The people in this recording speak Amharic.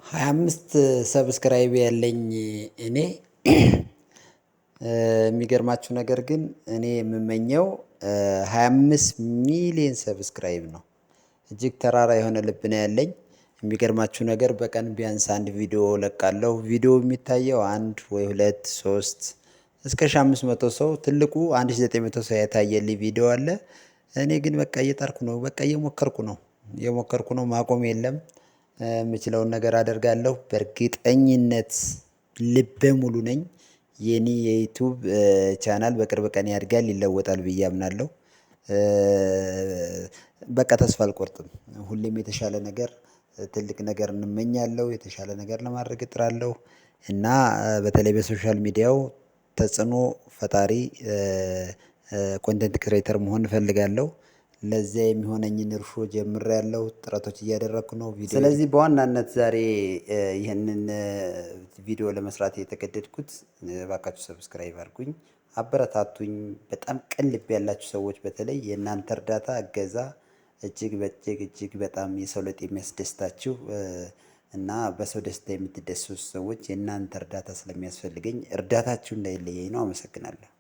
25 subscribe ያለኝ እኔ፣ የሚገርማችሁ ነገር ግን እኔ የምመኘው 25 ሚሊዮን subscribe ነው። እጅግ ተራራ የሆነ ልብ ነው ያለኝ። የሚገርማችሁ ነገር በቀን ቢያንስ አንድ ቪዲዮ እለቃለሁ። ቪዲዮ የሚታየው አንድ ወይ ሁለት ሶስት እስከ 1500 ሰው፣ ትልቁ 1900 ሰው የታየልኝ ቪዲዮ አለ። እኔ ግን በቃ እየጣርኩ ነው፣ በቃ እየሞከርኩ ነው፣ እየሞከርኩ ነው። ማቆም የለም። የምችለውን ነገር አደርጋለሁ። በእርግጠኝነት ልበ ሙሉ ነኝ። የኔ የ YouTube channel በቅርብ ቀን ያድጋል፣ ይለወጣል ብዬ አምናለሁ። በቃ ተስፋ አልቆርጥም። ሁሌም የተሻለ ነገር፣ ትልቅ ነገር እንመኛለሁ፣ የተሻለ ነገር ለማድረግ እጥራለሁ። እና በተለይ በ social media ው ተጽዕኖ ፈጣሪ content creator መሆን እፈልጋለሁ። ለዚያ የሚሆነኝን እርሾ ጀምሬያለሁ፣ ጥረቶች እያደረግኩ ነው። ስለዚህ በዋናነት ዛሬ ይህንን ቪዲዮ ለመስራት የተገደድኩት እባካችሁ subscribe አድርጉኝ፣ አበረታቱኝ። በጣም ቅን ልብ ያላችሁ ሰዎች በተለይ የእናንተ እርዳታ እገዛ እጅግ በእጅግ እጅግ በጣም የሰው ለውጥ የሚያስደስታችሁ እና በሰው ደስታ የምትደሰቱ ሰዎች የእናንተ እርዳታ ስለሚያስፈልገኝ እርዳታችሁ እንዳይለየኝ ነው። አመሰግናለሁ።